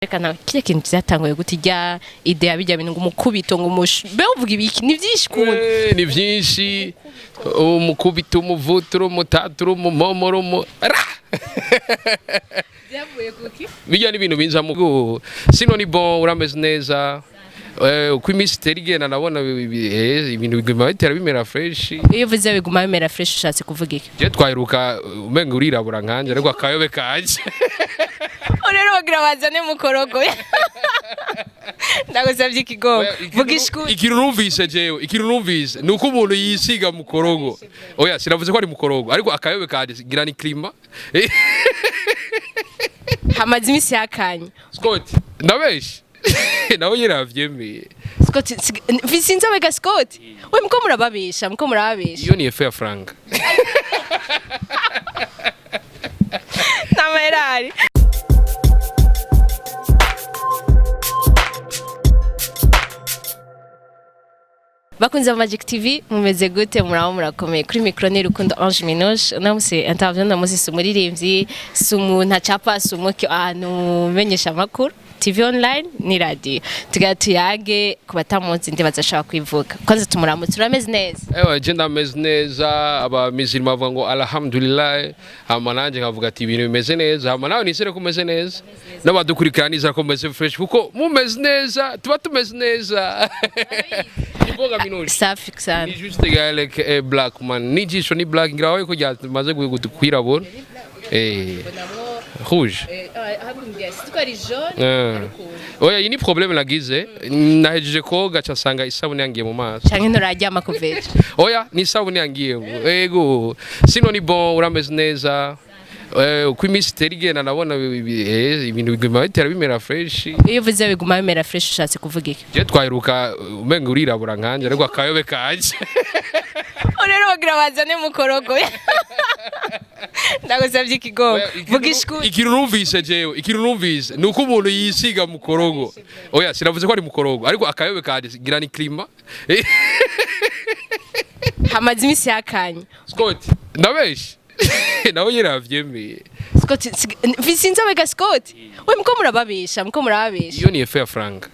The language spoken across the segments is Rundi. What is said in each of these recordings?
Reka nawe kiriya kintu vyatanguye gute? Irya idea bijya bintu ngo umukubito, ngo be uvuga ibiki? Ni vyinshi kuntu. Ni vyinshi: umukubito, umuvuturo, umutaturo, umumomoro, umu ra. Vyavuye kuki? Bijya n'ibintu binzamo. Sinon ni bon, urameze neza. Uko iminsi itera igenda, nabona ibintu biguma bitera bimera fresh. Iyo uvuze biguma bimera fresh, ushatse kuvuga iki? Je twaheruka umenga urirabura nkanje, ariko akayobe kanje. Rero bagira bazane mukorogo, ndagusavye ikigongo, vuga ishku. Ikintu numvise jewe, ikintu numvise ni uko umuntu yisiga mukorogo. Oya, sinavuze ko ari mukorogo, ariko akayobe kanje gira ni climat. Hamaze iminsi yakanye. Scott ndabeshe, nawe nyine yavyemeye. Scott, mfise inzobe ga Scott we, muko murababesha, muko murababesha. Iyo ni effet ya franga. N'amerari. Bakunze ba Magic TV, mumeze gute? Muraho, murakomeye? Kuri micro ni Rukundo Ange Minoche. Uno musi interview no musi si umuririmbyi, si umuntu acapa, si umuki, ahantu menyesha amakuru TV online ni radio. Tugira tuyage ku batamuzi, ndibaza ashaka kwivuga. Kwanza tumuramutse, urameze neza? Ewa, je ndameze neza. Abamizirima bavuga ngo alhamdulillah, hama nanje nkavuga ati ibintu bimeze neza. Hama nawe nizere ko umeze neza, n'abadukurikirana nizere ko mumeze fresh, kuko mumeze neza tuba tumeze neza. Ni boga Minoche. Safi sana. Ni juste gars like black man, n'ijisho ni black, ngira wawe ko ryamaze kwirabura, rouge. Oya, iyi ni problème nagize, nahejeje koga ca sanga isabune yangiye mu maso. Canke nturaryama kuva ejo? Oya, ni isabune yangiyemo. Ego, sinon ni bon, urameze neza. Uko iminsi itera igenda, nabona ibintu biguma bitera bimera fresh. Iyo uvuze biguma bimera fresh, ushatse kuvuga iki? Je twaheruka umenga urirabura nkanje, ariko akayobe kanje. Rero bagira bazane mukorogo, ndagusavye ikigongo, vuga ishku. Ikintu numvise jewe, ikintu numvise ni uko umuntu yisiga mukorogo. Oya, sinavuze ko ari mukorogo, ariko akayobe kanje gira ni climat. Hamaze iminsi yakanye. Scott ndabeshe, nawe nyine yavyemeye. Scott, mfise inzobe ga Scott we, muko murababesha, muko murababesha. Iyo ni effet ya franga.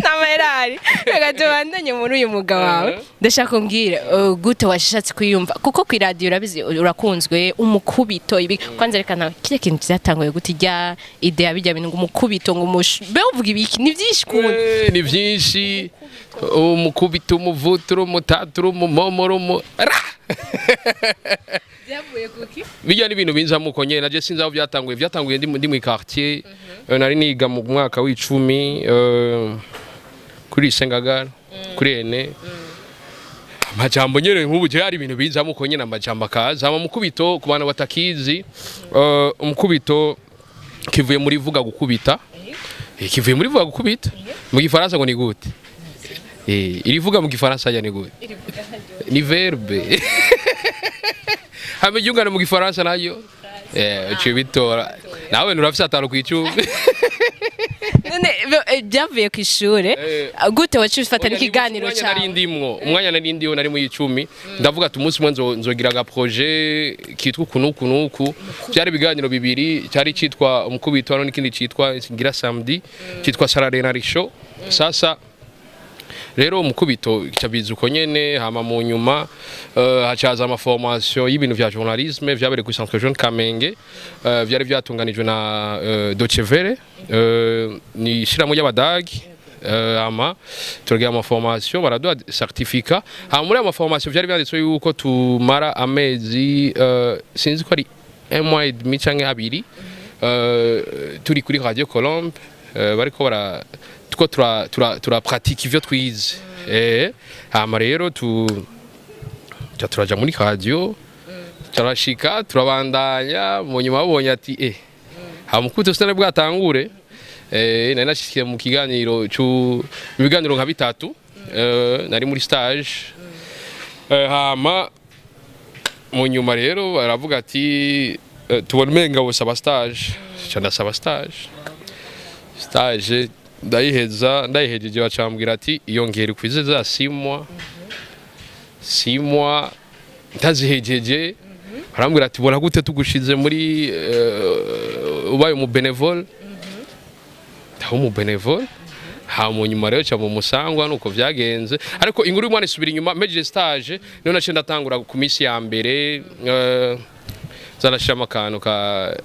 N'amerari. Reka tubandanye muri uyu mwuga wawe. Ndashaka umbwire gute washatse kwiyumva, kuko ku iradiyo urabizi urakunzwe, umukubito ibi. Kwanza reka nawe kiriya kintu vyatanguye gute? Irya idea bijya bintu ngo umukubito, ngo be uvuga ibiki? Ni vyinshi kuntu. Ni vyinshi: umukubito, umuvuturo, umutaturo, umumomoro, umu ra. Vyavuye kuki? Bijya n'ibintu binzamo uko nyene. Naje sinzi aho byatanguye. Byatanguye ndi mu quartier. Nari niga mu mwaka w'icumi, kuri Sengagara, kuri ene. Amajambo nyene nk'ubu je hari ibintu binzamo uko nyene, amajambo akaza. Hama mukubito, ku bantu batakizi, umukubito kivuye muri vuga gukubita. Kivuye muri vuga gukubita. Mu gifaransa ngo ni gute? Irivuga mu gifaransa ya ni gute? Ni verbe. Hama iryungane mu gifaransa nayo uciye bitora nawe nturafise 5 kw'icumi. None byavuye ku ishure gute? Waciye ufata n'ikiganiro Umwanya nari cyawe? ndimwo, umwanya nari ndiho, nari mu icumi, ndavuga ati umunsi umwe nzogira aga projet kitwa uku n'uku n'uku. Byari ibiganiro bibiri, cyari cyitwa umukubito hano n'ikindi cyitwa ngira samedi, cyitwa Sararena Show. Sasa rero umukubito cyabiza uko nyene. Hama mu nyuma hacaza ama formation y'ibintu vya journalisme vyabereye kuri Centre Jeune Kamenge. Vyari vyatunganijwe na Deutsche Welle, ni ishirahamwe ry'abadagi. Hama turagira ama formation, baraduha certificat. Hama muri ayo formation vyari vyanditswe yuko tumara amezi, sinzi ko ari un mois et demi canke 2, turi kuri Radio Colombe, bariko bara tuko tura tura tura pratique ivyo twize. Hama rero tu ca turaja muri radio, turashika, turabandanya. Mu nyuma babonye ati hama ukubito sinari bwatangure. Nari nashikiye mu kiganiro cu ibiganiro nka bitatu, nari muri stage. Hama mu nyuma rero baravuga ati tubona umenga wosaba stage. Ca ndasaba stage, stage ndayiheza. Ndayihejeje bacambwira ati iyongera ukwize za 6 mois, 6 mois ntazihejeje. Barambwira ati: "Bona gute tugushize muri ubaye umu bénévole?" Ndaho umu bénévole. Hama nyuma rero ca mu musangwa, nuko vyagenze. Ariko inkuru y'umwana isubira inyuma. Mpejeje stage niho naciye ndatangura ku minsi ya mbere, zarashiramo akantu ka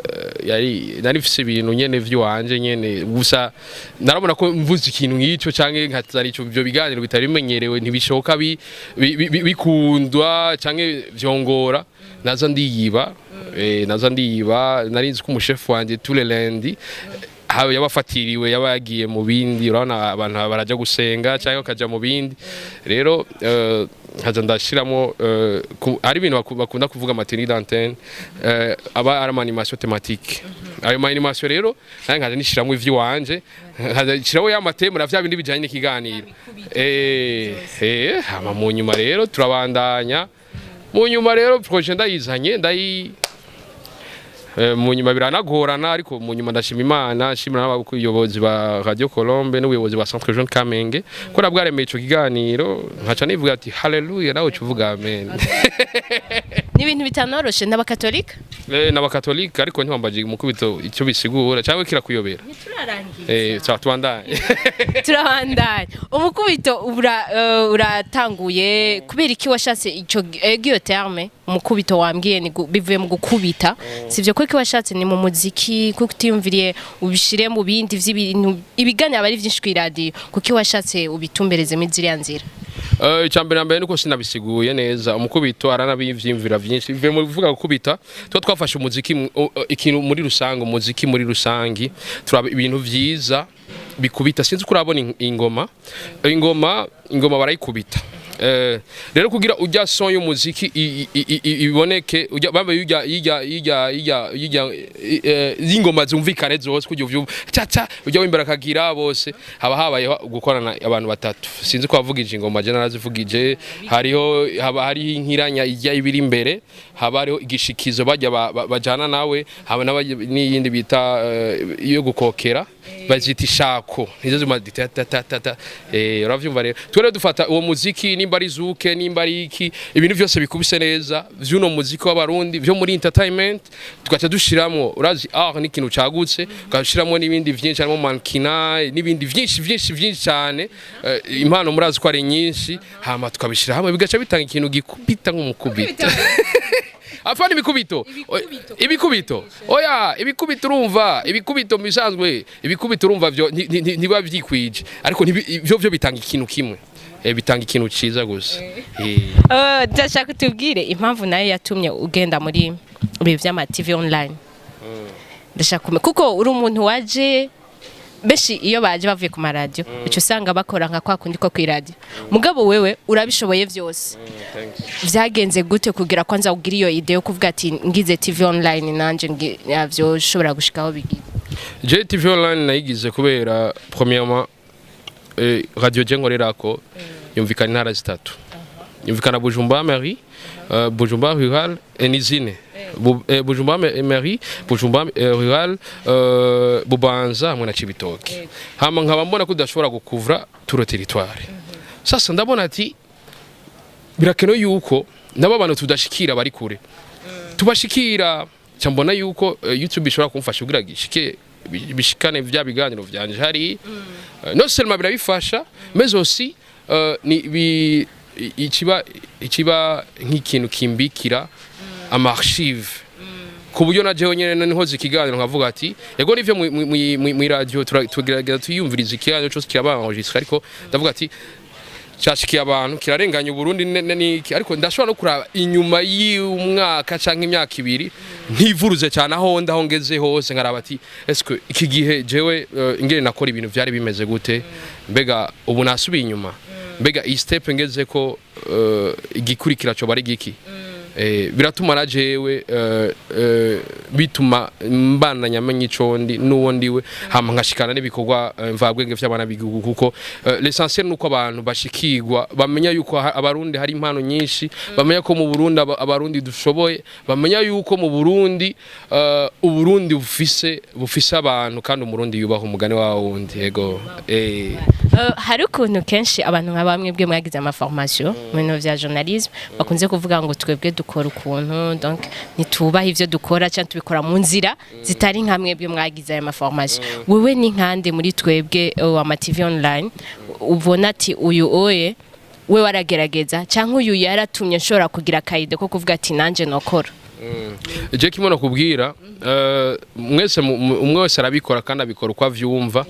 yari nari mfise ibintu nyene vy'iwanje nyene. Gusa narabona ko mvuze ikintu nk'ico canke nkazana ico, ivyo biganiro bitari bimenyerewe, ntibishoka bikundwa canke vyongora. Naza ndiyiba, naza ndiyiba. Nari nzi ko umushefu wanje tous les lundi haba yabafatiriwe, yaba yagiye mu bindi. Urabona abantu baraja gusenga cyangwa bakaja mu bindi. Rero nkaza ndashiramo hari ibintu bakunda kuvuga ama tenue d'antenne, aba ari ama animation thématique. Ayo ma animation rero nanjye nkaza nishiramo ivy'iwanje, nkaza nshiraho ya ma thème na vya bindi bijanye n'ikiganiro. Hama mu nyuma rero turabandanya. Mu nyuma rero projet ndayizanye, ndayi mu nyuma biranagorana, ariko mu nyuma ndashima Imana, nshimira n'abayobozi ba Radio Colombe n'ubuyobozi bwa Centre Jeune Kamenge ko nabwaremeye ico kiganiro, nkaca nivuga ati: "Haleluya." Nawe uca uvuga amen. Ni ibintu bitanoroshe n'abakatolika. N'abakatolika, ariko ntiwambaje umukubito icyo bisigura cyangwa kirakuyobera. Ntiturarangiza. Tubandanye. Turabandanya. Umukubito uratanguye kubera iki washatse ico iyo terme umukubito? Wambwiye ni bivuye mu gukubita, sivyo? Kuko washatse ni mu muziki, kuko utiyumviriye ubishire mu bindi vy'ibintu, ibiganiro aba ari vyinshi kw'iradiyo, kuko washatse ubitumbereze muri ziriya nzira? Icya mbere na mbere nuko sinabisiguye neza. Umukubito aranabivyimvira vyinshi bivuye mu kuvuga gukubita. Tuba twafashe umuziki ikintu muri rusange, umuziki muri rusangi, turaba ibintu vyiza bikubita. Sinzi ko urabona ingoma. Ingoma barayikubita. Rero kugira ujya son y'umuziki iboneke, ujya bambaye ujya ijya ijya ijya ijya y'ingoma zumvikane zose, kugira uvyumve cha cha ujya wimbera akagira bose, haba habayeho gukorana abantu batatu. Sinzi ko bavugije ingoma, je narazivugije. Hariho, haba hariho inkiranya ijya ibiri imbere, haba hariho igishikizo bajya bajana nawe, haba n'iyindi bita iyo gukokera, bazita ishako, nizo zuma ta ta ta ta ta. Uravyumva rero, twe rero dufata uwo muziki, nimba ari zouk, nimba ari iki, ibintu byose bikubise neza vy'uno muziki w'abarundi vyo muri entertainment, tugaca dushiramwo, urazi art ni ikintu cagutse, tugashiramwo n'ibindi vyinshi, harimo mannequinat n'ibindi vyinshi vyinshi vyinshi cyane. Impano murazi ko ari nyinshi, hama tukabishira hamwe bigaca bitanga ikintu gikubita nk'umukubito. Afana ibikubito, ibikubito, oya, ibikubito. Urumva ibikubito mu bisanzwe, ibikubito urumva vyo ntibiba vyikwije, ariko vyo bitanga ikintu kimwe, bitanga ikintu ciza gusa. Ndashaka utubwire impamvu nayo yatumye ugenda muri ibi vy'ama TV online. Ndashaka kumenya kuko uri umuntu waje, benshi iyo baje bavuye ku maradiyo uca usanga bakora nka kwa kundi ko kw'iradiyo, mugabo wewe urabishoboye vyose. Vyagenze gute kugira ko nza kugira iyo idée yo kuvuga ati ngize TV online nanje vyoshobora gushikaho bigize? Je TV online nayigize kubera premièrement radio je nkorerako yumvikana intara zitatu, yumvikana Bujumbura Mairie, Bujumbura rural ni zine. Bujumbura Mairie, Bujumbura rural, Bubanza hamwe na Cibitoke. Hama nkaba mbona ko udashobora gukuvra tout le territoire. Sasa ndabona ati birakenewe yuko nabo abantu tudashikira bari kure tubashikira. Ca mbona yuko YouTube ishobora kumfasha kugira gishike bishikane vya biganiro vyanje hari. Non seulement birabifasha, mais aussi ni bi ikiba nk'ikintu kimbikira ama archive, ku buryo na jewe nyene nkoze ikiganiro nkavuga ati yego nivyo mwi radio tugerageza tuyumviriza ikiganiro cyose kiraba enregistré, ariko ndavuga ati cyashikiye abantu kirarenganya Uburundi niki, ariko ndashobora no kuraba inyuma y'umwaka canke imyaka 2 ntivuruze cyane aho ndaho ngeze hose, nkaraba ati est-ce que iki gihe jewe ingene nakora ibintu vyari bimeze gute? Mbega ubu nasubiye inyuma? Mbega iyi step ngeze ko igikurikira cyo bari giki? Biratuma na jewe bituma mbandanya menya ico ndi n'uwo ndiwe, hama nkashikana n'ibikorwa mvabwenge vy'abana b'igihugu, kuko l'essentiel nuko abantu bashikirwa, bamenya yuko abarundi hari impano nyinshi, bamenya ko mu Burundi abarundi dushoboye, bamenya yuko mu Burundi Uburundi bufise abantu kandi umurundi yubaha umugani wawo wundi. Yego. Hari ukuntu kenshi abantu nka bamwe bwe mwagize ama formation mu bintu vya journalisme bakunze kuvuga ngo twebwe dukora ukuntu, donc ntitubaha ivyo dukora cyangwa tubikora mu nzira zitari nka mwebwe mwagize aya ma formation. Wewe ni nkande muri twebwe ama TV online ubona ati uyu oye we waragerageza, cyangwa uyu yaratumye nshobora kugira aka idée ko kuvuga ati nanje nokora? Je kimwe nakubwira, mwese umwe wese arabikora kandi abikora uko avyumva,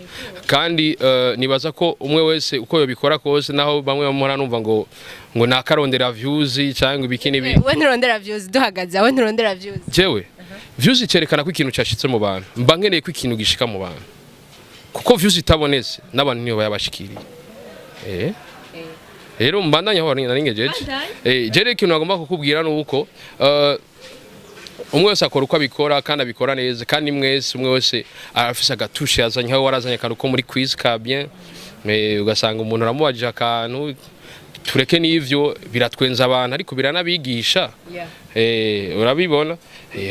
kandi nibaza ko umwe wese uko yobikora kose, naho bamwe bamora numva ngo nakarondera views cyangwa ibiki n'ibi. We nturondera views, duhagaze aho, nturondera views? Jewe views cerekana ko ikintu cyashitse mu bantu. Mba nkeneye ko ikintu gishika mu bantu, kuko views itabonetse n'abantu niyo bayabashikiriye. Rero mbandanya aho nari ngejeje. Je rero ikintu nagomba kukubwira ni uko umwe wese akora uko abikora kandi abikora neza, kandi mwese umwe wese arafise agatushe yazanye, aho warazanye akantu ko muri quiz ka bien, mais ugasanga umuntu aramubajije akantu, tureke n'ivyo biratwenza abantu ariko biranabigisha. Urabibona,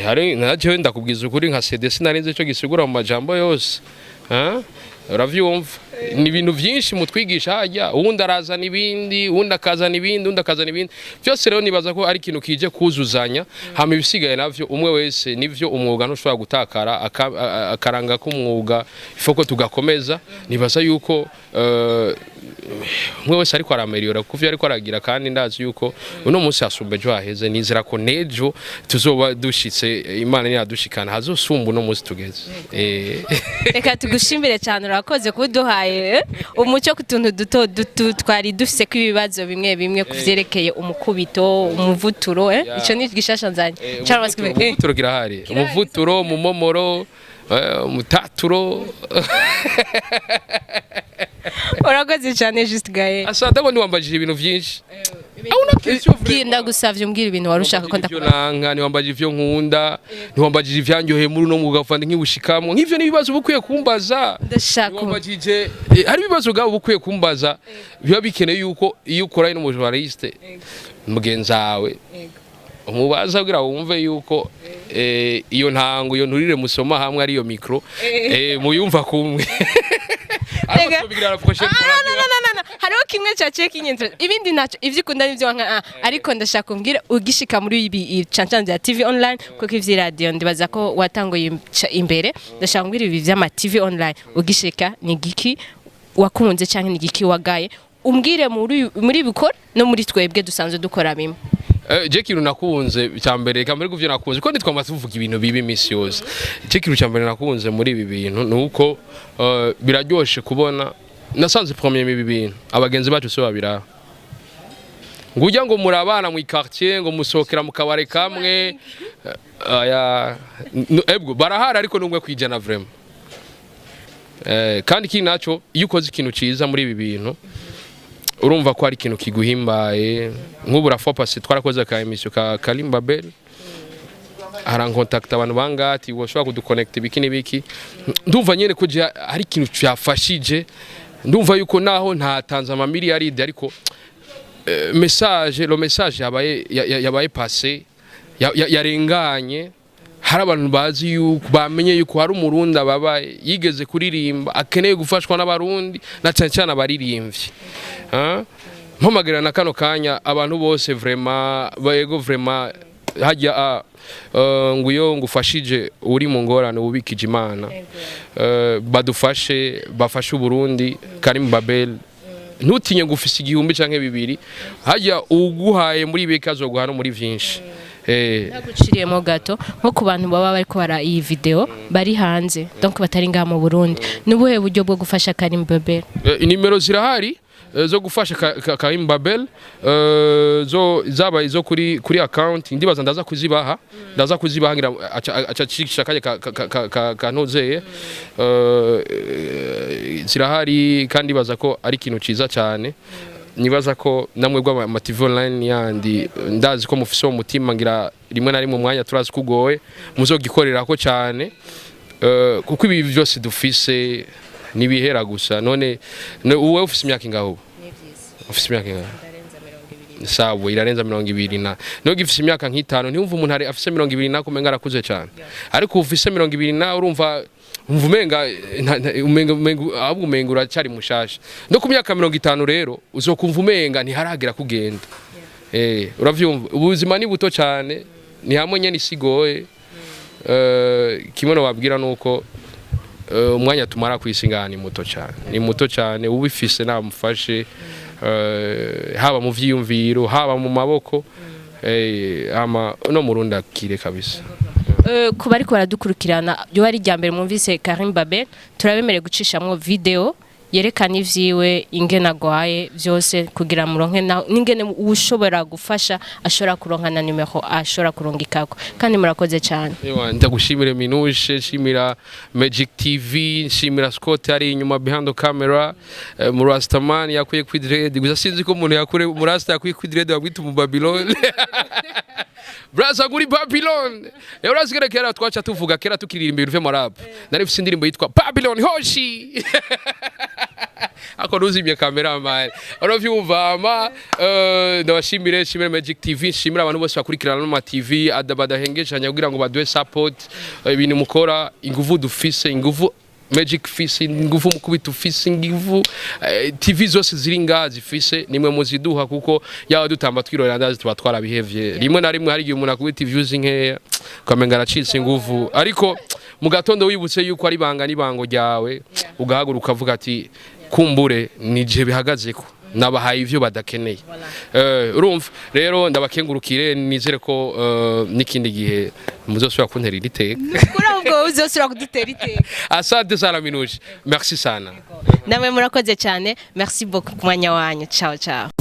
hari najewe ndakubwiza ukuri, nka CD sinarinze ico gisigura mu majambo yose. Ha? Uravyumva, ni ibintu byinshi mutwigisha hajya, uwundi arazana ibindi, uwundi akazana ibindi, uwundi akazana ibindi. Byose rero nibaza ko ari ikintu kije kuzuzanya. Hama ibisigaye navyo umwe wese nivyo, umwuga ntushobora gutakara, akaranga k'umwuga ifoko tugakomeza. Nibaza yuko umwe wese ariko arameliyora kuko ivyo ariko aragira, kandi ndazi yuko uno munsi hasumba ejo haheze. Nizera ko nejo tuzoba dushitse, Imana niyadushikana, hazosumba uno munsi tugeze. Reka tugushimire cyane, urakoze kuduhaye umucyo ku tuntu duto duto twari dufise ko ibibazo bimwe bimwe ku vyerekeye umukubito, umuvuturo. Ico ni gishasha nzanye. Charles. Umuvuturo kirahari, umuvuturo, umumomoro, umutaturo. Urakoze cyane, Just Gael. Asa ndabona ntiwambajije ibintu vyinshi. Ndagusavye umbwira ibintu wari ushaka ko ivyo ndakora. Nanka ntiwambajije ivyo nkunda, ntiwambajije ivyanyoheye muri uno mwuga ufanda nk'iwushikamwo. Nk'ivyo n'ibibazo uba ukwiye kumbaza. Ndashaka Ntiwambajije, hari ibibazo ubwabo uba ukwiye kumbaza, biba bikeneye yuko iyo ukoranye n'umujournaliste mugenzi wawe umubaza kugira wumve yuko iyo ntango, iyo nturire musoma hamwe ari iyo micro, muyumva kumwe. Ariko tubigira la prochaine Ah, fois. no, no, no, no, no. Hariho kimwe cyaciye kinyinzira, ibindi ntacyo, ivyo ukunda n'ivyo wanka. Ariko ndashaka umbwire ugishika muri ibi cancan bya TV online, kuko ivy'iradio ndibaza ko watanguye imbere. Ndashaka umbwire ibi vy'ama TV online, ugishika ni giki wakunze canke ni giki wagaye? Umbwire muri bikora no muri twebwe dusanzwe dukora bimwe. Je kintu nakunze cya mbere, reka mbere kuvyo nakunze, kuko nitwama tuvuga ibintu bibi imisi yose. Je kintu cya mbere nakunze muri ibi bintu ni uko biraryoshe kubona nasanze premier ibi bintu abagenzi bacu se babiraha, ngo ujya ngo murabana mu quartier, ngo musohokera mu kabare kamwe, aya ebwo barahari, ariko numwe kwijana vraiment. Kandi ikindi naco, iyo ukoze ikintu ciza muri ibi bintu urumva ko hari ikintu kiguhimbaye. Nk'ubu la fois passée twarakoze ka émission ka Kalimba Bell, arankontakta abantu bangati woshobora kuduconnect ibiki n'ibiki. Ndumva nyene ko je hari ikintu cyafashije. Ndumva yuko naho ntatanze amamiliyaride, ariko message, le message yabaye yabaye passé, yarenganye. Hari abantu bazi yuko bamenye yuko hari Umurundi ababaye yigeze kuririmba akeneye gufashwa n'Abarundi, na cyane cyane abaririmbyi. Ah? Mpamagarira na kano kanya abantu bose vraiment bego, vraiment hajya nguyo ngufashije uri mu ngorane ubikije Imana. Badufashe, bafashe Uburundi, Karim Babel. Ntutinye ngo ufise 1000 canke 2000, hajya uguhaye muri bike azoguha no muri vyinshi. Naguciriyemo gato, nko ku bantu baba bariko bara iyi video bari hanze, donc batari ngaha mu Burundi, n'ubuhe buryo bwo gufasha Karim Babel? Inimero zirahari zo gufasha Karim Babel, zo zaba izo kuri account, ndibaza ndaza kuzibaha ngira aca acisha kaje kanozeye. Zirahari kandi baza ko ari ikintu ciza cyane. Nibaza ko namwe bwa TV online yandi, ndazi ko mufise uwo mutima, ngira rimwe na rimwe umwanya turazi kugoye, muzogikorera ko cyane. Kuko ibi byose dufise nibihera gusa. None wowe ufise imyaka ingahe ubu? Ufise imyaka ingahe? Sawa, irarenza 20 na niyo gifise imyaka nk'itanu. Ntiwumva umuntu ari afise 20 na kumenga arakuze cyane, ariko ufise 20 na urumva umva umenga umenga ahubwo umenga uracyari mushasha. No ku myaka 50 rero uzokumva umenga ntiharagera kugenda. Uravyumva, ubuzima ni buto cyane, ni hamwe nyene isigoye. Kimwe no babwira nuko umwanya tumara kwisi ngaha ni muto cyane, ni muto cyane. Ubifise namufashe, haba mu vyiyumviro, haba mu maboko, ama no murundi akire kabisa. Ku bariko baradukurikirana, ryo ari irya mbere mwumvise Karim Babel, turabemereye gucishamwo video yerekana ivyiwe, ingene agwaye vyose, kugira muronke n'ingene ushobora gufasha ashobora kuronka na numero ashobora kurungikako. Kandi murakoze cyane. Ewa, ndagushimire Minushe, nshimira Magic TV, nshimira Scott ari inyuma behind the camera, mu Rastaman yakuye kuri dread. Gusa sinzi ko umuntu yakure mu Rasta yakuye kuri dread bamwita mu Babylon. Braza guri Babylon. Urazi kera twaca tuvuga kera tukiririmba ibintu vyo rap. Nari mfise indirimbo yitwa Babylon Hoshi. Ako nuzimye cameraman. Uravyumva ama ndabashimire, nshimire Magic TV, nshimire abantu bose bakurikirana no ma TV badahengeshanya kugira ngo baduhe support. Ibintu mukora, inguvu dufise, inguvu Magic fise, inguvu mukubita ufise, inguvu TV zose ziri ngaha zifise, nimwe muziduha, kuko yaba dutamba twirorera ndazi tuba twarabihevye. Rimwe na rimwe hari igihe umuntu akubita views nkeya ukamenga aracitse inguvu, ariko mu gatondo wibutse yuko ari banga n'ibango ryawe, ugahaguruka ukavuga ati kumbure ni je bihagazeko, nabahaye ivyo badakeneye. Urumva rero ndabakengurukire, nizere ko n'ikindi gihe muzosubira kuntera iri teka. Kuri ubwo uzosubira kudutera iteka. Asante sana Minuje, merci sana. Namwe murakoze cyane, merci beaucoup ku mwanya wanyu. Ciao ciao.